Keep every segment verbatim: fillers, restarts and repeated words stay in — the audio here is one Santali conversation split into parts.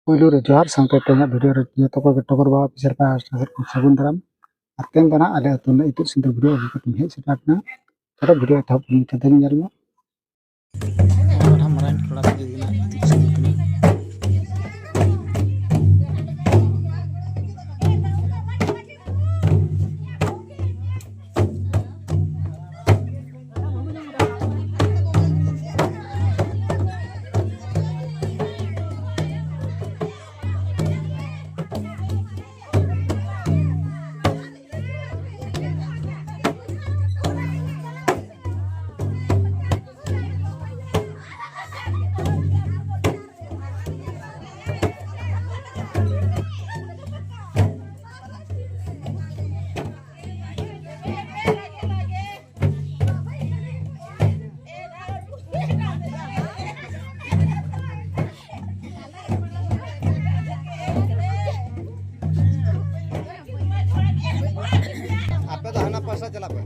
ᱯᱩᱭᱞᱩ ᱨᱮ ᱡᱚᱦᱟᱨ, ᱥᱟᱶᱛᱮ ᱛᱮᱦᱮᱧᱟᱜ ᱵᱷᱤᱰᱤᱭᱳ ᱨᱮ ᱡᱚᱛᱚ ᱠᱚᱜᱮ ᱴᱚᱜᱚᱨ ᱵᱟᱵᱟ ᱚᱯᱷᱤᱥᱤᱭᱟᱞ ᱯᱟᱦᱴᱟ ᱥᱮᱫ ᱠᱷᱚᱱ ᱥᱟᱹᱜᱩᱱ ᱫᱟᱨᱟᱢ᱾ ᱟᱨ ᱛᱮᱦᱮᱧ ᱫᱚ ᱱᱟᱦᱟᱜ ᱟᱞᱮ ᱟᱹᱛᱩ ᱨᱮᱱᱟᱜ ᱤᱛᱩᱫ ᱥᱤᱸᱫᱩᱨ ᱵᱷᱤᱰᱤᱭᱳ ᱟᱹᱜᱩ ᱠᱟᱛᱮᱧ ᱦᱮᱡ ᱥᱮᱴᱮᱨ ᱟᱠᱟᱱᱟ᱾ ᱪᱚᱞᱚ ᱵᱷᱤᱰᱤᱭᱳ ᱮᱛᱚᱦᱚᱵ ᱠᱷᱚᱱ ᱢᱩᱪᱟᱹᱫ ᱫᱷᱟᱹᱵᱤᱡ ᱧᱮᱞ ᱢᱮ᱾ ᱱᱚᱣᱟ ᱢᱟᱨᱟᱝ ᱠᱚᱲᱟ ᱠᱚ ᱤᱫᱤ ᱠᱟᱱᱟ, ᱤᱛᱩᱫ ᱥᱤᱸᱫᱩᱨ ᱠᱟᱱᱟ᱾ ᱟᱯᱮ ᱫᱚ ᱦᱟᱱᱟ ᱯᱟᱥᱟ ᱪᱟᱞᱟᱜ ᱯᱮ᱾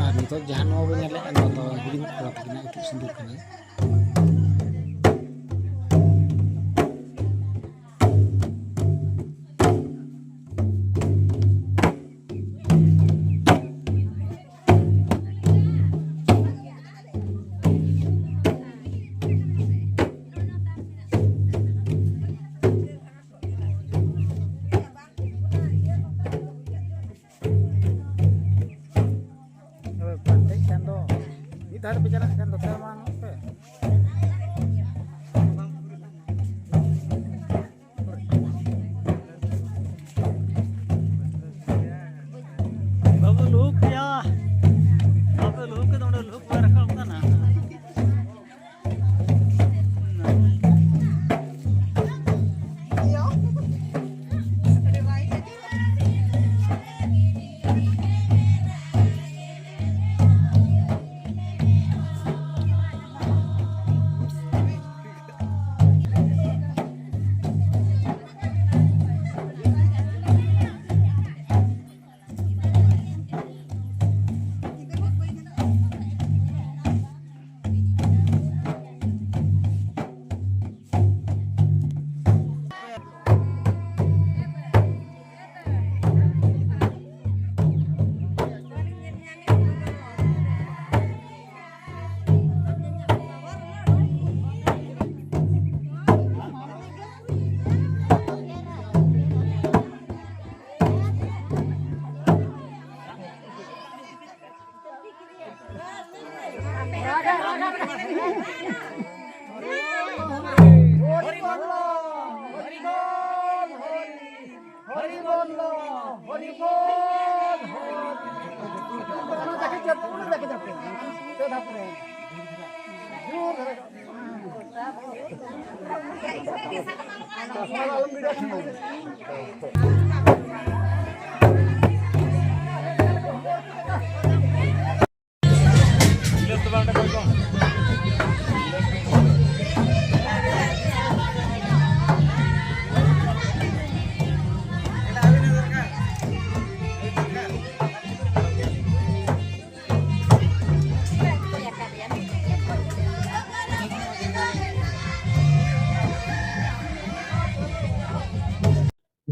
ᱟᱨ ᱱᱤᱛᱚᱜ ᱡᱟᱦᱟᱸ ᱱᱚᱣᱟ ᱵᱚᱱ ᱧᱮᱞᱮᱫᱼᱟ, ᱱᱚᱣᱟ ᱫᱚ ᱦᱤᱲᱤᱧ ᱠᱚᱲᱟ ᱛᱟᱹᱠᱤᱱᱟᱜ ᱤᱛᱩᱫ ᱥᱤᱸᱫᱩᱨ ᱠᱟᱱᱟ᱾ ᱦᱳᱭ, ᱯᱟᱱᱛᱮᱜ ᱠᱷᱟᱱ ᱫᱚ ᱢᱤᱫ ᱫᱷᱟᱣ ᱨᱮᱯᱮ ᱪᱟᱞᱟᱜ ᱠᱷᱟᱱ ᱫᱚ ᱛᱟᱭᱚᱢ ᱢᱟᱲᱟᱝᱚᱜ ᱯᱮ᱾ ᱵᱟᱹᱵᱩ ᱞᱩᱦᱩᱠ ᱜᱮᱭᱟ, ᱵᱟᱹᱵᱩ ᱞᱩᱦᱩᱠ ᱠᱟᱛᱮ ᱚᱸᱰᱮ ᱞᱩᱦᱩᱠ ᱵᱟᱭ ᱨᱟᱠᱟᱵ ᱠᱟᱱᱟ᱾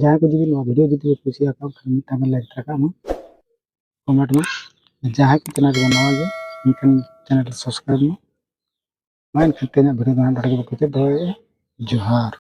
ᱡᱟᱦᱟᱸᱭ ᱠᱚ ᱡᱩᱫᱤ ᱱᱚᱣᱟ video ᱡᱩᱫᱤ ᱯᱮ ᱠᱩᱥᱤᱭᱟᱜ ᱠᱷᱟᱱ, ᱢᱤᱫᱴᱟᱝ like ᱨᱟᱠᱟᱵ ᱢᱟ, comment ᱢᱟ᱾ ᱡᱟᱦᱟᱸᱭ ᱠᱚ channel ᱨᱮ ᱱᱟᱣᱟ ᱜᱮ, ᱮᱱᱠᱷᱟᱱ channel ᱨᱮ subscribe ᱢᱟ᱾ ᱢᱟ ᱮᱱᱠᱷᱟᱱ ᱛᱮᱦᱮᱧᱟᱜ video ᱫᱚ ᱦᱟᱸᱜ ᱱᱚᱰᱮ ᱜᱮᱵᱚ ᱠᱮᱪᱮᱫ ᱫᱚᱦᱚᱭᱮᱫᱼᱟ᱾ ᱡᱚᱦᱟᱨ᱾